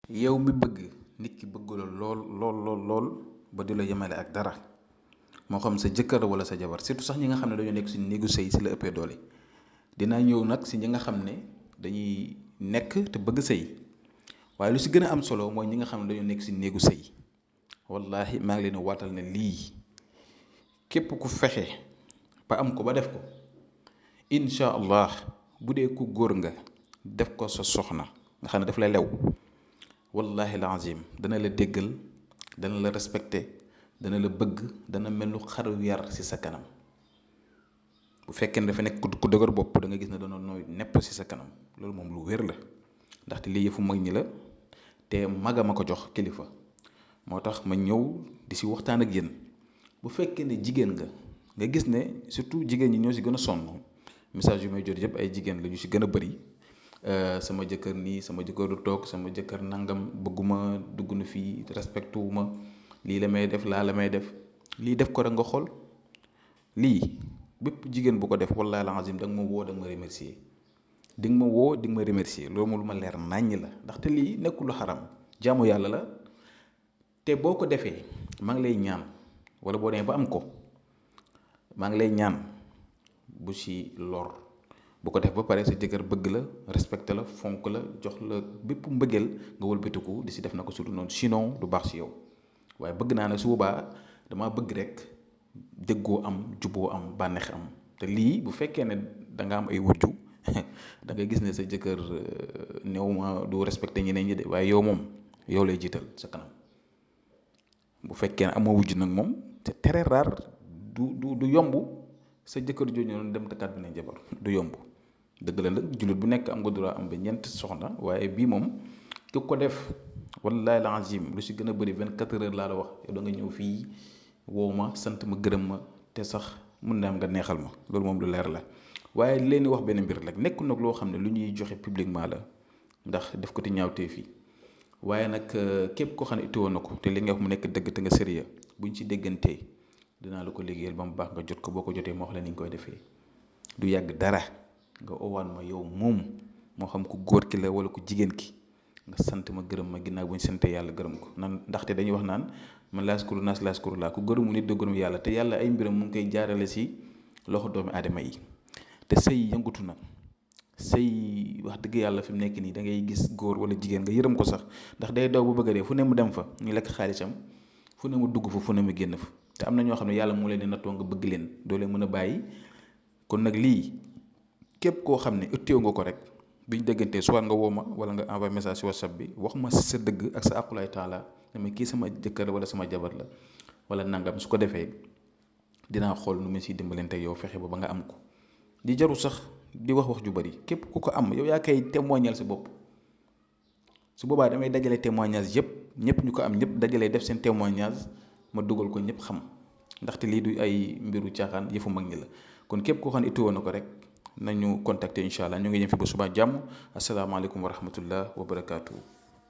yow mi bëgg nit ki bëgg la lool ba di la yemale ak dara moo xam sa jëkkër wala sa jabar surtout sax ñi nga xam ne dañoo nekk si néegu sëy si la ëppee doole dinaa ñëw nag si ñi nga xam ne dañuy nekk te bëgg sëy waaye lu si gën a am solo mooy ñi nga xam ne dañoo nekk si néegu sëy wallahi maa ngi leen a waatal ne lii képp ku fexe ba am ko ba def ko incha allah bu dee ku góor nga def ko sa soxna nga xam ne daf lay lew wallahi alazim dana la déggal dana la respecté dana la bëgg dana mel lu xaru yar ci sa kanam bu fekkee ne dafa nekk ku dëgër bopp da nga gis ne dana nooy nepp ci sa kanam loolu moom lu wér la ndaxte lii yëfu mag ñi la te maga ma ko jox kilifa moo tax ma ñëw di si waxtaan ak yéen bu fekkee ne jigéen nga gis ne surtout jigéen ñi ñoo si gën a sonn message yu may jot yëpp ay jigéen la ñu si gën a bëri sama jëkkër nii sama jëkkër du toog sama jëkkër nangam bëgguma dugg na fii respecté wu ma lii la may def laa la may def lii def ko rek nga xool lii bépp jigéen bu ko def wallaahi alazim da nga ma woo da nga ma remercier di nga ma woo di nga ma remercier loolu moom lu ma leer naññ la ndaxte lii nekkul lu xaram jaamu yàlla la te boo ko defee maa ngi lay ñaan wala boo demee ba am ko maa ngi lay ñaan bu si lor bu ko def ba pare sa jëkkër bëgg la respecté la fonk la jox la bépp mbëggeel nga wëlbatiku di si def na ko surtout noonu sinon du baax si yow waaye bëgg naa ne su boobaa dama bëgg rek déggoo am juboo am bànneex am te lii bu fekkee ne da nga am ay wujju da nga gis ne sa jëkkër néew ma du respecté ñeneen ñi de waaye yow moom yow lay jiital sa kanam bu fekkee ne amoo wujj nag moom c'est très rare du yomb sa jëkkër jooju noonu dem takkaat bi ne jabar du yomb dëgg la nag jullit bu nekk am nga droit am ba ñeent soxna waaye bii moom ki ko def wallahi lazim lu si gën a bëri 24 heures laa la wax yow da nga ñëw fii woo ma sant ma gërëm ma te sax mun na am nga neexal ma loolu moom lu leer la waaye leen wax benn mbir rek nekkul nag loo xam ne lu ñuy joxe publiquement la ndax def ko ti ñaawtee fii waaye nag képp koo xam ne itteewoon na ko te li nga wax mu nekk dëgg te nga sérieux buñ ci déggantee dinaa la ko liggéeyal ba mu baax nga jot ko boo ko jotee ma wax la ni ñu koy defee du yàgg dara nga owaan ma yow moom moo xam ku góor ki la wala ku jigéen ki nga sant ma gërëm ma ginnaaw bu ñu sante yàlla gërëm ko nan ndaxte dañuy wax naan man laaskuru naas laaskuru laa ku gërëmu nit da gërëm yàlla te yàlla ay mbiram mu ngi koy jaarale si loxo doomi aadama yi te sëy yëngutu na sëy wax dëgg yàlla fi mu nekk nii da ngay gis góor wala jigéen nga yërëm ko sax ndax day daw bu bëgg a dee fu ne mu dem fa ñu lekk xaalisam fu ne mu dugg fa fu ne mu génn fa te am na ñoo xam ne yàlla moo leen di nattoo nga bëgg leen doo leen mën a bàyyi kon nag lii képp koo xam ne ëtteew nga ko rek biñ déggantee soit nga woo ma wala nga envoyé message si whatsapp bi wax ma sa dëgg ak sa aqulaay taala dama kii sama jëkkër wala sama jabar la wala nangam su ko defee dinaa xool nu ma siy dimbalante yow fexe ba nga am ko di jaru sax di wax ju bari képp ku ko am yow yaa koy témoignal sa bopp su boobaa damay dajale témoignage yëpp ñëpp ñu ko am ñëpp dajale def seen témoignage ma dugal ko ñëpp xam ndaxte lii du ay mbiru caaxaan yëfu mag ñi la kon képp koo xam ne itteewoon na ko rek nañu contacter incha allah ñu ngi yem fi ba suba jàmm asalaamaaleykum wa rahmatullah wa barakaatu.